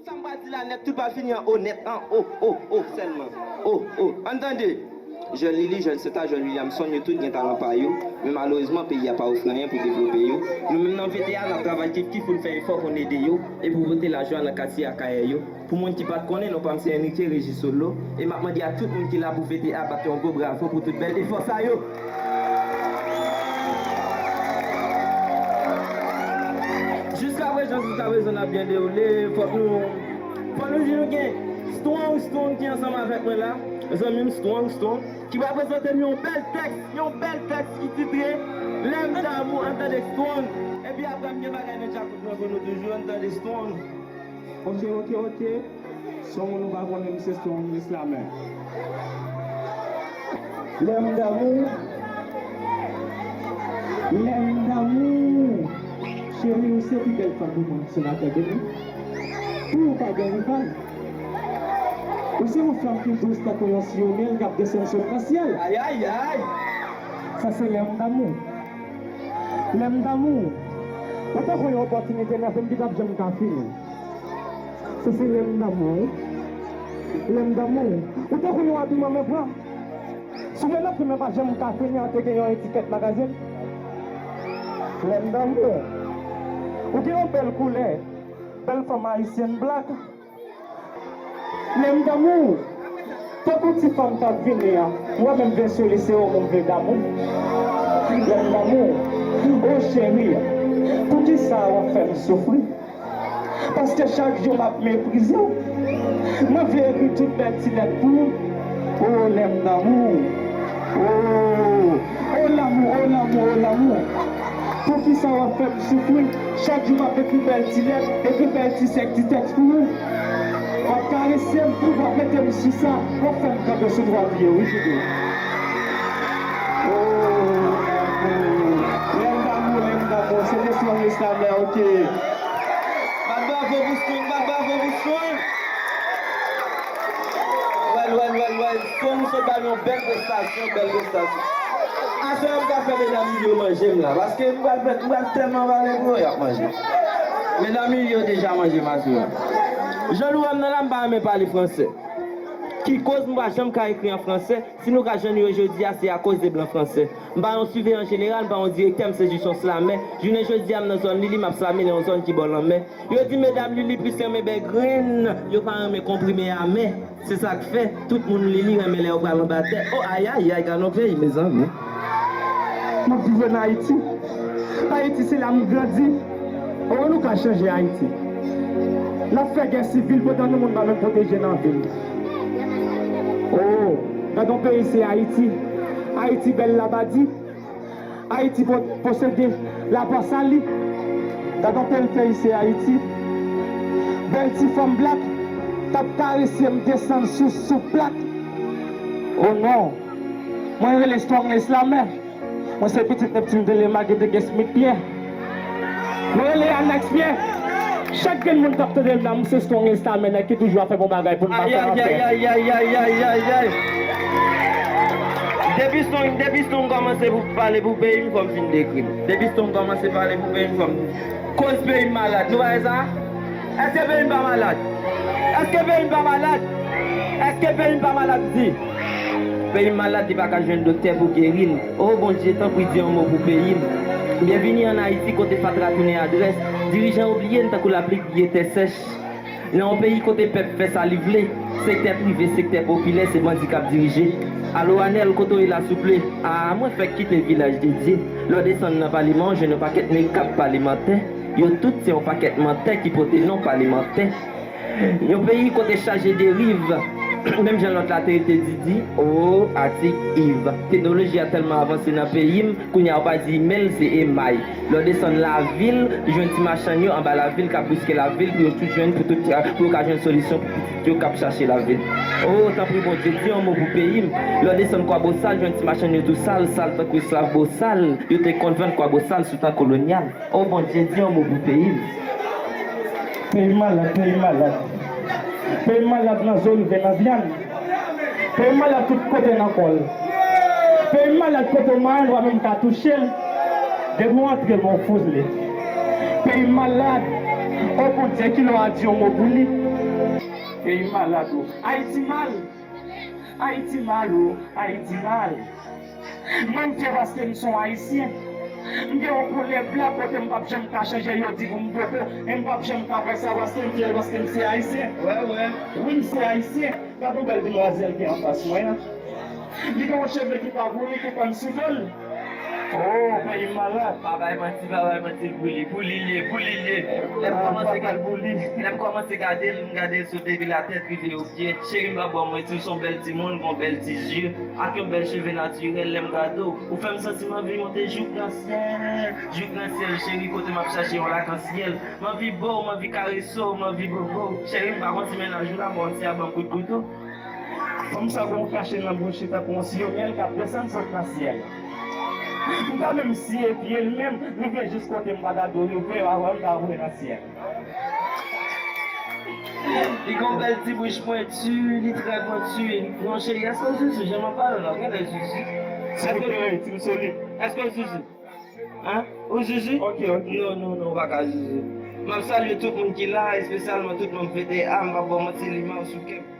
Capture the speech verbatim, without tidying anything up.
Sa m pral di la nèt, tout pral fini an o nèt, an o, o, o sèlman. O, o. Ann tande. Jèn Lili, jèn Seta, jèn Williamson, yo tout gen talan pa yo, men malerezman, peyi a pa ofri anyen pou devlope yo. Nou menm nan V T A, n ap travay kif kif pou n fè efò pou n ede yo, e pou pote lajwa nan katye Akayè yo. Pou moun ki pa t konnen, non pa m se Enrique Régis Solo, e m ap mande a tout moun ki la pou V T A bat yon gwo bravo pou tout bèl efò sa yo. Jiskaprezan, jiskaprezan n ap byen dewoule, fòk nou, fòk nou di nou gen Strong, Strong ki ansanm avèk mwen la, zanmi m Strong, Strong, ki va prezante nou yon bèl tèks, yon bèl tèks ki titre Lè m damou, ann tande Strong. Epi apre m gen bagay nan djakout mwen pou nou toujou, ann tande Strong. Ok, ok, ok. Son moun ou pa konnen, misye Strong Slammer. Lè m damou, lè m damou. Cheri, ou se pi bèl fanm pou mwen, senatè Denis. Pou ou pa gen rival. Ou se yon fanm ki dous tankou yon siwo myèl k ap desann sot nan syèl. Ayayay! Sa se lè m damou. Lè m damou. Ou tankou yon opòtinite nan fim ki p ap janm ka fini. Se se lè m damou wi. Lè m damou. Ou tankou yon abiman men pran. Souvenè nan fim nan pa janm ka fini an te gen yon etikèt magazin. Lè m damou. Ou gen yon bèl koulè. Bèl fanm ayisyèn blak. Lè m damou. Tankou ti fanm k ap vini an. Mwen menm vle solisite w, mwen vle damou. Lè m damou. O cheri, poukisa w ap fè m soufri? Paske chak jou m ap meprize w. Mwen vle ekri tout bèl ti lèt pou ou. O lè m damou. O, o lanmou, o lanmou, o lanmou. Poukisa w ap fè m soufri? Chak jou m ap ekri bèl ti lèt, ekri bèl ti sèk ti tèks pou ou. W ap karese m, w ap mete m sou sa, w ap fè m kanpe sou twa pye, wi, cheri. O, lè m damou, lè m damou, se te Strong Slammer, ok. Bat bravo pou Strong, bat bravo pou Strong. Wèl, wèl, wèl, wèl. Strong sot ba m yon bèl prestasyon, bèl prestasyon. Aswè a m ka fè medam Lili yo manje m la, paske m pral fè, m pral tèlman pale pou yo, y ap manje m. Medam Lili yo deja manje m aswè a. Jan nou wè m nan la, m pa renmen pale fransè. Ki koz m pa janm ka ekri an fransè? Si nou ka jwenn yo jodi a, se akoz de blan fransè. M pa yon siveyan jeneral, m pa yon direktè, m se jis yon slamè. Jounen jodi a, m nan zòn Lili, m ap slamè nan yon zòn ki bò lanmè. Yo di medam Lili plis renmen bè grenn, yo pa renmen konprime amè. Se sa k fè, tout moun Lili renmen lè yo pral anba tè. O ayayay, gad yon peyi, mezanmi. M ap viv ann Ayiti. Ayiti, se la m grandi. O, nou ka chanje Ayiti. N ap fè gè sivil pandan nou moun pa menm pwoteje nan vil. O, gad yon peyi se Ayiti. Ayiti bèl labadi. Ayiti po-, posede labwa sali. Gad yon bèl peyi se Ayiti. Bèl ti fanm blak k ap karese m desann sou, sou plak. O non, mwen rele Strong Slammer. Mwen se pitit Neptune Telemaque de Guest Smith Pierre. Mwen rele Annex Pierre. Chak grenn moun k ap tande m la, m se Strong Slammer, nèg ki toujou ap fè bon bagay pou n pa fè anfè. Ayayayayayayayay. Depi Strong, depi Strong kòmanse pou pale pou peyi m, fò m fin dekri l. Depi Strong kòmanse pale pou peyi m, fò m, koz peyi m malad. Nou pa wè sa? Èske peyi m pa malad? Èske peyi m pa malad? Èske peyi m pa malad? Di. Peyi m malad, li pa ka jwenn doktè pou geri l. O Bondye, tanpri di yon mo pou peyi m. Byenvini ann Ayiti, kote fatra tounen adrès. Dirijan yo bliye n tankou lapli k bliye tè sèch. Nan yon peyi kote pèp fè sa li vle, sektè prive, sektè popilè, se bandi k ap dirije. Alo Anèl, kote w ye la souple? A, mwen fèk kite Vilaj de Dye. Lè w desann nan paleman, w jwenn yon pakèt nèg k ap pale mantè. Yo tout se yon pakèt mantè ki pote non palemantè. Yon peyi kote chaje deriv. Menm jan lòt la te rete Didi, o, Atik, Iv. Teknoloji a tèlman avanse nan peyi m, kounye a w pa di imèl, se emay. Lè w desann lavil, jwenn ti machann yo anba lavil k ap briske lavil pou yo tout jwenn, pou tout, pou yo ka jwenn solisyon pou pitit yo k ap chache lavil. O, tanpri Bondye, di yon mo pou peyi m. Lè w desann Kwabosal, jwenn ti machann yo tou sal, sal tankou esklav bosal. Yo te konn vann Kwabosal sou tan kolonyal. O Bondye, di yon mo pou peyi m. Peyi m malad, peyi m malad. Peyi m malad nan zo, rive nan vyann. Peyi m malad tout kote nan kò l. Peyi m malad kote w manyen, w pa menm ka touche l. Depi w antre l, w fouzle. Peyi m malad. O Bondye, kilè w a di yon mo pou li? Peyi malad o. Ayiti mal. Ayiti mal o. Ayiti mal. Mwen m fyè paske m se yon Ayisyen. M gen yon koulè blan kote m p ap janm ka chanje, yo di pou m poko, e m p ap janm ka fè sa paske m fyè, paske m se Ayisyen. Wè, wè. Wi, m se Ayisyen. Gad yon bèl demwazèl ki anfas mwen an. Li gen yon cheve ki pa pou li, ki fann sou do l. Oh, peyi m malad. Pa bay manti, pa bay manti, pou li, pou li l ye, pou li l ye. Lè m kòmanse gade, lè m kòmanse gade l, m gade l sou depi latèt rive o pye. Cheri m pa bò manti, ou se yon bèl timoun, gon bèl ti zye, ak yon bèl cheve natirèl. Lè m gade w, ou fè m santi m anvi monte jouk nan syèl, jouk nan syèl, cheri, kote m ap chache yon lakansyèl. M anvi bo w, m anvi karese w, m anvi bobo w. Cheri, m pa konn si mennaj ou la, bon, ti a ban m kout kouto. Fanm sa gon kache nan bouch li tankou yon siyo myèl k ap desann sot nan syèl. M ta menm siye pye l menm, rive jis kote m pa ta dwe rive, avan l ta voye nan syèl. Li gon bèl ti bouch pwenti, li trè pwenti. Non, cheri, èske w zuzu? Jan m ap pale w la, genlè zuzu. Èske w zuzu? Èske w zuzu? Hein? Ou zuzu? Ok, ok. Non, non, non, ou pa ka zuzu. M ap salye tout moun ki la, espesyalman tout moun V T A, m p ap ba w manti, li mal sou kè m.